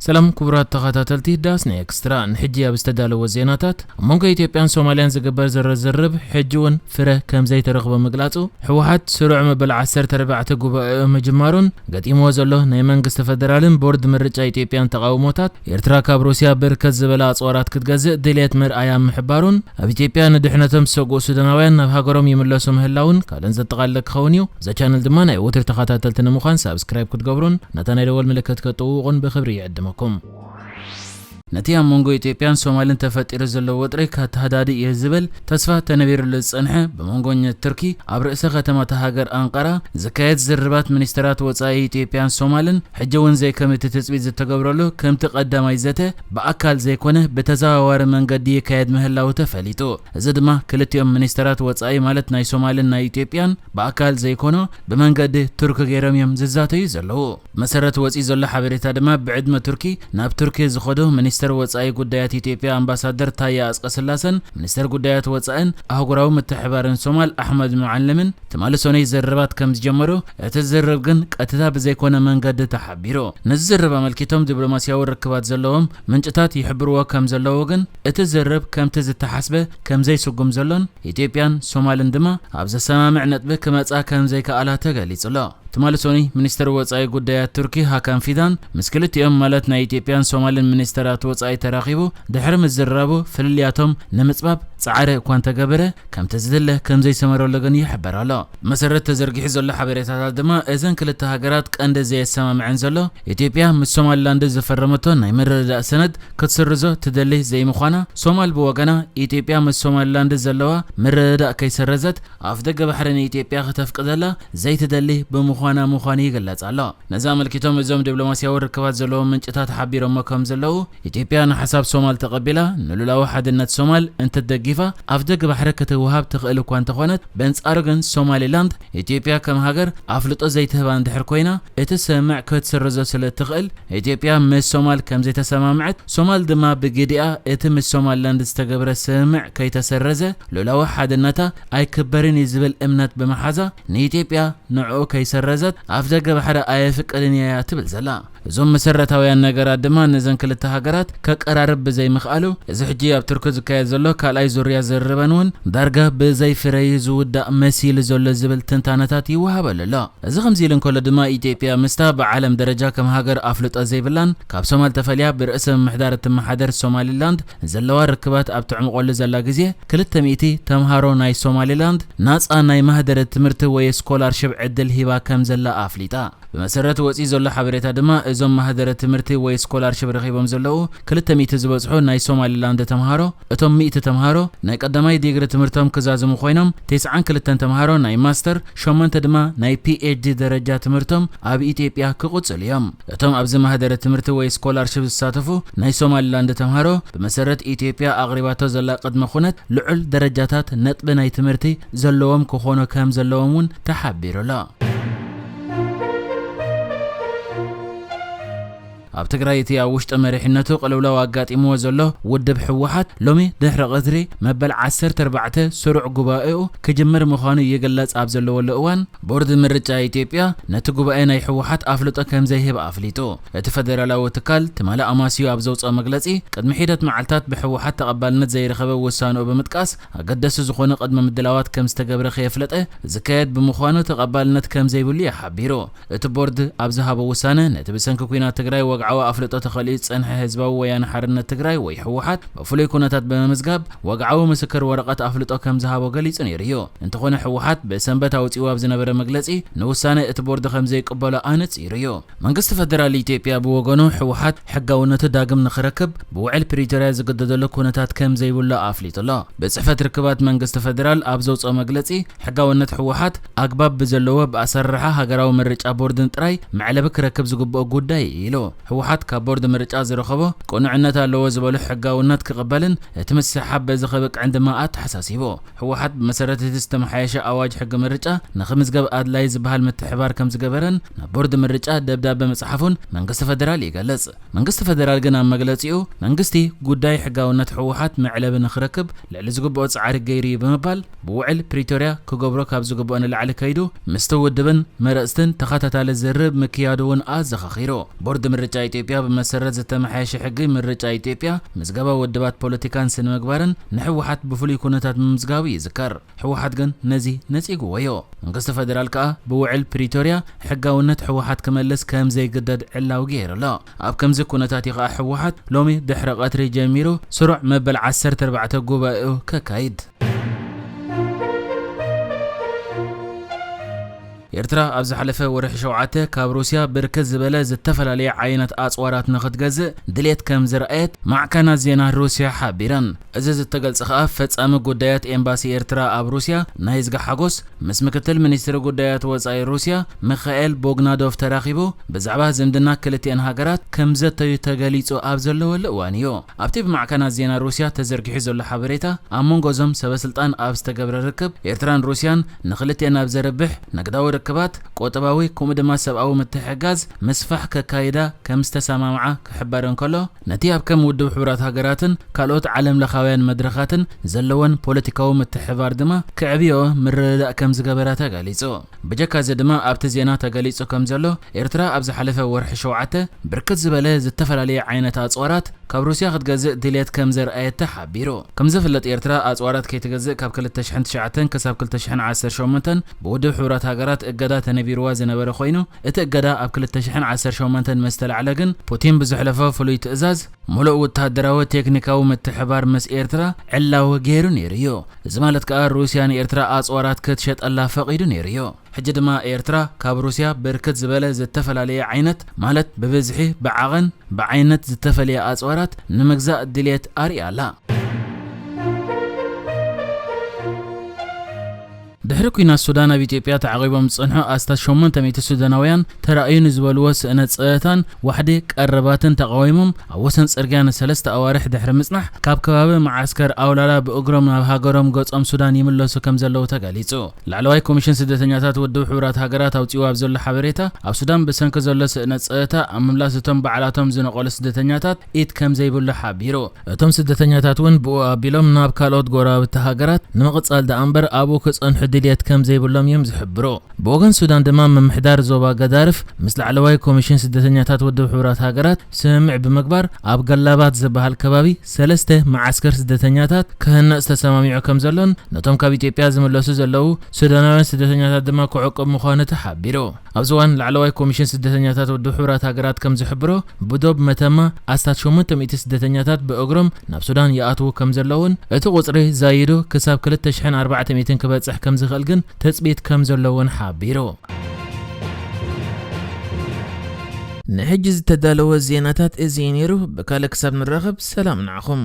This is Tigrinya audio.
ሰላም ክቡራት ተኸታተልቲ ዳስና ኤክስትራ፣ ንሕጂ ኣብ ዝተዳለወ ዜናታት፣ ኣብ መንጎ ኢትዮጵያን ሶማልያን ዝግበር ዘሎ ዝርርብ ሕጂ እውን ፍረ ከም ዘይተረኽቦ ምግላጹ፣ ህወሓት ስሩዕ መበል ዓሰርተ ኣርባዕተ ጉባኤኡ ምጅማሩን፣ ገጢምዎ ዘሎ ናይ መንግስቲ ፈደራልን ቦርድ ምርጫ ኢትዮጵያን ተቓውሞታት፣ ኤርትራ ካብ ሩስያ ብርክት ዝበለ ኣጽዋራት ክትገዝእ ድልየት ምርኣያ ምሕባሩን፣ ኣብ ኢትዮጵያ ንድሕነቶም ዝሰግኡ ሱዳናውያን ናብ ሃገሮም ይምለሱ ምህላውን ካልእን ዘጠቓልል ክኸውን እዩ። እዛ ቻነል ድማ ናይ ወትሩ ተኸታተልቲ ንምዃን ሳብስክራይብ ክትገብሩን ነታ ናይ ደወል ምልክት ክትጥውቑን ብኽብሪ ይዕድመኩም። ነቲ ኣብ መንጎ ኢትዮጵያን ሶማልን ተፈጢሩ ዘሎ ወጥሪ ካተሃዳዲ እዩ ዝብል ተስፋ ተነቢሩሉ ዝጸንሐ፣ ብመንጎኛ ቱርኪ ኣብ ርእሰ ከተማ እታ ሃገር ኣንቃራ ዝካየድ ዝርርባት ሚኒስተራት ወጻኢ ኢትዮጵያን ሶማልን፣ ሕጂ እውን ዘይከም እቲ ትጽቢት ዝተገብረሉ፣ ከምቲ ቀዳማይ ዘተ ብኣካል ዘይኮነ ብተዘዋዋሪ መንገዲ ይካየድ ምህላዉ ተፈሊጡ። እዚ ድማ ክልቲኦም ሚኒስተራት ወጻኢ ማለት ናይ ሶማልን ናይ ኢትዮጵያን ብኣካል ዘይኮኑ ብመንገዲ ቱርኪ ገይሮም እዮም ዝዛተዩ ዘለዉ። መሰረት ወጺኡ ዘሎ ሓበሬታ ድማ፣ ብዕድመ ቱርኪ ናብ ቱርኪ ዝኸዱ ሚኒስተር ወጻኢ ጉዳያት ኢትዮጵያ ኣምባሳደር ታየ ኣጽቀስላሰን ሚኒስተር ጉዳያት ወጻእን ኣህጉራዊ ምትሕባርን ሶማል ኣሕመድ ሙዓልምን ትማሊ ሰኑይ ዝርርባት ከም ዝጀመሩ፣ እቲ ዝርርብ ግን ቀጥታ ብዘይኮነ መንገዲ ተሓቢሩ። ነዚ ዝርርብ ኣመልኪቶም ዲፕሎማስያዊ ርክባት ዘለዎም ምንጭታት ይሕብርዎ ከም ዘለዉ ግን፣ እቲ ዝርርብ ከምቲ ዝተሓስበ ከም ዘይስጉም ዘሎን ኢትዮጵያን ሶማልን ድማ ኣብ ዘሰማምዕ ነጥቢ ክመጻ ከም ዘይከኣላ ተገሊጹ ኣሎ። ትማሊ ሰኑይ ሚኒስተር ወጻኢ ጉዳያት ቱርኪ ሃካን ፊዳን ምስ ክልቲኦም ማለት ናይ ኢትዮጵያን ሶማልን ሚኒስተራት ወጻኢ ተራኺቡ ድሕሪ ምዝርራቡ፣ ፍልልያቶም ንምጽባብ ጻዕሪ እኳ እንተገበረ፣ ከምቲ ዝድለ ከም ዘይሰመረሉ ግን ይሕበር ኣሎ። መሰረት ተዘርጊሑ ዘሎ ሓበሬታታት ድማ፣ እዘን ክልተ ሃገራት ቀንዲ ዘየሰማምዐን ዘሎ፣ ኢትዮጵያ ምስ ሶማሊላንድ ዝፈረመቶ ናይ ምርድዳእ ሰነድ ክትስርዞ ትደሊ ዘይምዃና፣ ሶማል ብወገና ኢትዮጵያ ምስ ሶማሊላንድ ዘለዋ ምርድዳእ ከይሰረዘት፣ ኣፍ ደገ ባሕሪ ንኢትዮጵያ ክተፍቅደላ ዘይትደሊ ብምዃና ምዃኑ ይግለጽ ኣሎ። ነዚ ኣመልኪቶም እዞም ዲፕሎማስያዊ ርክባት ዘለዎም ምንጭታት ሓቢሮሞ ከም ዘለዉ፣ ኢትዮጵያ ንሓሳብ ሶማል ተቐቢላ ንሉላዊ ሓድነት ሶማል እንትደጊፋ፣ ኣፍ ደገ ባሕሪ ክትወሃብ ትኽእል እኳ እንተኾነት፣ በንጻሩ ግን ሶማሊላንድ ኢትዮጵያ ከም ሃገር ኣፍልጦ ዘይትህባ እንድሕር ኮይና፣ እቲ ስምምዕ ክትስርዞ ስለ እትኽእል፣ ኢትዮጵያ ምስ ሶማል ከም ዘይተሰማምዐት፣ ሶማል ድማ ብግዲኣ እቲ ምስ ሶማሊላንድ ዝተገብረ ስምምዕ ከይተሰረዘ፣ ሉላዊ ሓድነታ ኣይክበርን እዩ ዝብል እምነት ብምሓዛ፣ ንኢትዮጵያ ንዕኡ ከይሰረዘት ኣፍ ደገ ባሕሪ ኣየፍቅድን እያ ትብል ዘላ። እዞም መሰረታውያን ነገራት ድማ ነዘን ክልተ ሃገራት ከቀራርብ ብዘይምኽኣሉ፣ እዚ ሕጂ ኣብ ቱርኪ ዝካየድ ዘሎ ካልኣይ ዙርያ ዝርርበን እውን ዳርጋ ብዘይ ፍረዩ ዝውዳእ መሲሉ ዘሎ ዝብል ትንታነታት ይወሃበሉ ኣሎ። እዚ ከምዚ ኢሉ እንከሎ ድማ፣ ኢትዮጵያ ምስታ ብዓለም ደረጃ ከም ሃገር ኣፍልጦ ዘይብላን ካብ ሶማል ተፈልያ ብርእሰ ምምሕዳር እትመሓደር ሶማሊላንድ ዘለዋ ርክባት ኣብ ትዕምቆሉ ዘላ ግዜ፣ ክልተ ሚእቲ ተምሃሮ ናይ ሶማሊላንድ ናጻ ናይ ማህደረ ትምህርቲ ወይ ስኮላርሽፕ ዕድል ሂባ ከም ዘላ ኣፍሊጣ። ብመሰረት ወጺኡ ዘሎ ሓበሬታ ድማ፣ እዞም ማህደረ ትምህርቲ ወይ ስኮላርሽፕ ረኺቦም ዘለዉ ክልተ ሚእቲ ዝበጽሑ ናይ ሶማሊላንድ ተምሃሮ፣ እቶም ሚእቲ ተምሃሮ ናይ ቀዳማይ ዲግሪ ትምህርቶም ክዛዝሙ ኮይኖም፣ ተስዓን ክልተን ተምሃሮ ናይ ማስተር፣ ሸሞንተ ድማ ናይ ፒኤችዲ ደረጃ ትምህርቶም ኣብ ኢትዮጵያ ክቕጽሉ እዮም። እቶም ኣብዚ ማህደረ ትምህርቲ ወይ ስኮላርሽፕ ዝሳተፉ ናይ ሶማሊላንድ ተምሃሮ፣ ብመሰረት ኢትዮጵያ ኣቕሪባቶ ዘላ ቅድመ ኩነት፣ ልዑል ደረጃታት ነጥቢ ናይ ትምህርቲ ዘለዎም ክኾኑ ከም ዘለዎም እውን ተሓቢሩ ኣሎ። ኣብ ትግራይ እቲ ኣብ ውሽጢ መሪሕነቱ ቅልውላው ኣጋጢምዎ ዘሎ ውድብ ህወሓት፣ ሎሚ ድሕሪ ቀትሪ መበል ዓሰርተ ኣርባዕተ ስሩዕ ጉባኤኡ ክጅምር ምዃኑ ይግለጽ ኣብ ዘለወሉ እዋን፣ ቦርድ ምርጫ ኢትዮጵያ ነቲ ጉባኤ ናይ ህወሓት ኣፍልጦ ከም ዘይህብ ኣፍሊጡ። እቲ ፈደራላዊ ትካል ትማሊ ኣማስዩ ኣብ ዘውፅኦ መግለፂ፣ ቅድሚ ሒደት መዓልታት ብህወሓት ተቐባልነት ዘይረኸበ ውሳንኡ ብምጥቃስ፣ ኣገደስቲ ዝኾኑ ቅድመ ምድላዋት ከም ዝተገብረ ከየፍለጠ ዝካየድ ብምዃኑ ተቐባልነት ከም ዘይብሉ እዩ ሓቢሩ። እቲ ቦርድ ኣብ ዝሃቦ ውሳነ፣ ነቲ ብሰንኪ ኲናት ትግራይ ወግዓዊ ኣፍልጦ ተኸልዩ ዝጸንሐ ህዝባዊ ወያነ ሓርነት ትግራይ ወይ ህወሓት ብፍሉይ ኩነታት ብምምዝጋብ ወግዓዊ ምስክር ወረቐት ኣፍልጦ ከም ዝሃቦ ገሊጹ ነይሩ እዩ። እንተኾነ ህወሓት ብሰንበት ኣውጺኡ ኣብ ዝነበረ መግለጺ፣ ንውሳነ እቲ ቦርድ ከም ዘይቅበሎ ኣነጺሩ እዩ። መንግስቲ ፈደራል ኢትዮጵያ ብወገኑ፣ ህወሓት ሕጋውነቱ ዳግም ንኽረክብ ብውዕል ፕሪቶርያ ዝግደደሉ ኩነታት ከም ዘይብሉ ኣፍሊጡ ኣሎ። ቤት ጽሕፈት ርክባት መንግስቲ ፈደራል ኣብ ዘውጽኦ መግለጺ፣ ሕጋውነት ህወሓት ኣግባብ ብዘለዎ ብኣሰራርሓ ሃገራዊ ምርጫ ቦርድን ጥራይ መዕለቢ ክረክብ ዝግብኦ ጉዳይ እዩ ኢሉ። ህወሓት ካብ ቦርድ ምርጫ ዝረኸቦ ቅኑዕነት ኣለዎ ዝበሎ ሕጋውነት ክቕበልን እቲ ምስሕሓብ በዚ ከብቅዕን ድማ ኣተሓሳሲቡ። ህወሓት ብመሰረት እቲ ዝተመሓየሸ ኣዋጅ ሕጊ ምርጫ ንኽምዝገብ ኣድላዪ ዝበሃል ምትሕብባር ከም ዝገበረን ናብ ቦርድ ምርጫ ደብዳበ ምጽሓፉን መንግስቲ ፈደራል ይገልጽ። መንግስቲ ፈደራል ግን ኣብ መግለጺኡ፣ መንግስቲ ጉዳይ ሕጋውነት ህወሓት መዕለቢ ንኽረክብ ልዕሊ ዝግብኦ ጻዕሪ ገይሩ እዩ ብምባል፣ ብውዕል ፕሪቶርያ ክገብሮ ካብ ዝግብኦ ንላዕሊ ከይዱ፣ ምስቲ ውድብን መረጽትን ተኸታታሊ ዝርርብ ምክያዱ እውን ኣዘኻኺሩ። ቦርድ ምርጫ ኢትዮጵያ ብመሰረት ዝተመሓየሸ ሕጊ ምርጫ ኢትዮጵያ ምዝገባ ውድባት ፖለቲካን ስነ ምግባርን ንህወሓት ብፍሉይ ኩነታት ምምዝጋቡ ይዝከር። ህወሓት ግን ነዚ ነጺግዎ እዩ። መንግስቲ ፈደራል ከኣ ብውዕል ፕሪቶርያ ሕጋውነት ህወሓት ክመልስ ከም ዘይግደድ ዕላዊ ገይሩ ኣሎ። ኣብ ከምዚ ኩነታት እዩ ከኣ ህወሓት ሎሚ ድሕሪ ቀትሪ ጀሚሩ ስሩዕ መበል ዓሰርተ ኣርባዕተ ጉባኤኡ ከካይድ። ኤርትራ ኣብ ዝሓለፈ ወርሒ ሸውዓተ ካብ ሩስያ ብርክት ዝበለ ዝተፈላለየ ዓይነት ኣጽዋራት ንኽትገዝእ ድሌት ከም ዝረኣየት ማዕከናት ዜና ሩስያ ሓቢረን። እዚ ዝተገልጸ ከኣ ፈጻሚ ጉዳያት ኤምባሲ ኤርትራ ኣብ ሩስያ ናይዝጊ ሓጎስ ምስ ምክትል ሚኒስትሪ ጉዳያት ወጻኢ ሩስያ ሚኻኤል ቦግናዶቭ ተራኺቡ ብዛዕባ ዝምድና ክልቲኣን ሃገራት ከም ዘተዩ ተገሊጹ ኣብ ዘለወሉ እዋን እዩ። ኣብቲ ብማዕከናት ዜና ሩስያ ተዘርጊሑ ዘሎ ሓበሬታ፣ ኣብ መንጎ እዞም ሰበስልጣን ኣብ ዝተገብረ ርክብ፣ ኤርትራን ሩስያን ንክልቲኣን ኣብ ዘርብሕ ንግዳዊ ርክባት፣ ቁጠባዊ ከምኡ ድማ ሰብኣዊ ምትሕግጋዝ ምስፋሕ ከካይዳ ከም ዝተሰማምዓ ክሕበር እንከሎ፣ ነቲ ኣብ ከም ውድብ ሕቡራት ሃገራትን ካልኦት ዓለም ለኻውያን መድረኻትን ዘለወን ፖለቲካዊ ምትሕብባር ድማ ከዕብዮ ምርድዳእ ከም ዝገበራ ተገሊጹ። ብጀካ እዚ ድማ ኣብቲ ዜና ተገሊጹ ከም ዘሎ፣ ኤርትራ ኣብ ዝሓለፈ ወርሒ ሸውዓተ ብርክት ዝበለ ዝተፈላለየ ዓይነት ኣጽዋራት ካብ ሩስያ ክትገዝእ ድልየት ከም ዘርኣየት ተሓቢሩ። ከም ዝፍለጥ ኤርትራ ኣጽዋራት ከይትገዝእ ካብ ክልተ ሽሕን ትሽዓተን ክሳብ ክልተ ሽሕን ዓሰርተ ሸሞንተን ብውድብ ሕቡራት ሃገራት እገዳ ተነቢርዋ ዝነበረ ኮይኑ፣ እቲ እገዳ ኣብ ክልተ ሽሕን ዓሰርተ ሸሞንተን ምስ ተላዕለ ግን ፑቲን ብዘሕለፎ ፍሉይ ትእዛዝ ምሉእ ወተሃደራዊ ቴክኒካዊ ምትሕባር ምስ ኤርትራ ዕላዊ ገይሩ ነይሩ እዩ። እዚ ማለት ከኣ ሩስያ ንኤርትራ ኣጽዋራት ክትሸጠላ ፈቒዱ ነይሩ እዩ። ሕጂ ድማ ኤርትራ ካብ ሩስያ ብርክት ዝበለ ዝተፈላለየ ዓይነት ማለት ብብዝሒ ብዓቐን ብዓይነት ዝተፈለየ ኣጽዋራት ንምግዛእ ድልየት ኣርእያ ኣላ። ድሕሪ ኲናት ሱዳን ኣብ ኢትዮጵያ ተዓቒቦም ዝጸንሑ ኣስታት ሸሞንተ ሚእቲ ሱዳናውያን ተራእዩ ንዝበልዎ ስእነት ጸጥታን ዋሕዲ ቀረባትን ተቓዊሞም ኣብ ወሰን ጽርግያ ንሰለስተ ኣዋርሕ ድሕሪ ምጽናሕ ካብ ከባቢ መዓስከር ኣውላላ ብእግሮም ናብ ሃገሮም ገጾም ሱዳን ይምለሱ ከም ዘለዉ ተገሊጹ። ላዕለዋይ ኮሚሽን ስደተኛታት ውድብ ሕቡራት ሃገራት ኣውጺኡ ኣብ ዘሎ ሓበሬታ ኣብ ሱዳን ብሰንኪ ዘሎ ስእነት ጸጥታ ኣብ ምምላስ እቶም ባዕላቶም ዝነቐሉ ስደተኛታት ኢድ ከም ዘይብሉ ሓቢሩ። እቶም ስደተኛታት እውን ብኡ ኣቢሎም ናብ ካልኦት ጎረባብቲ ሃገራት ንምቕጻል ደኣ እምበር ኣብኡ ክጸንሑ ድልየት ከም ዘይብሎም እዮም ዝሕብሩ። ብወገን ሱዳን ድማ ምምሕዳር ዞባ ገዳርፍ ምስ ላዕለዋይ ኮሚሽን ስደተኛታት ውድብ ሕቡራት ሃገራት ስምምዕ ብምግባር ኣብ ገላባት ዝበሃል ከባቢ ሰለስተ መዓስከር ስደተኛታት ክህነጽ ተሰማሚዑ ከም ዘሎን ነቶም ካብ ኢትዮጵያ ዝምለሱ ዘለዉ ሱዳናውያን ስደተኛታት ድማ ክዕቁብ ምዃኑ ተሓቢሩ። ኣብዚ እዋን ላዕለዋይ ኮሚሽን ስደተኛታት ውድብ ሕቡራት ሃገራት ከም ዝሕብሮ ብዶብ መተማ ኣስታት ሸሞንተ ሚእቲ ስደተኛታት ብእግሮም ናብ ሱዳን ይኣትዉ ከም ዘለውን እቲ ቁጽሪ ዛይዱ ክሳብ ክልተ ሽሕን ኣርባዕተ ሚእትን ክበጽሕ ከም ዝኽእል ግን ትጽቢት ከም ዘለውን ሓቢሩ። ንሕጂ ዝተዳለወ ዜናታት እዚ እዩ ነይሩ። ብካልእ ክሳብ ንራኸብ ሰላም ንዓኹም።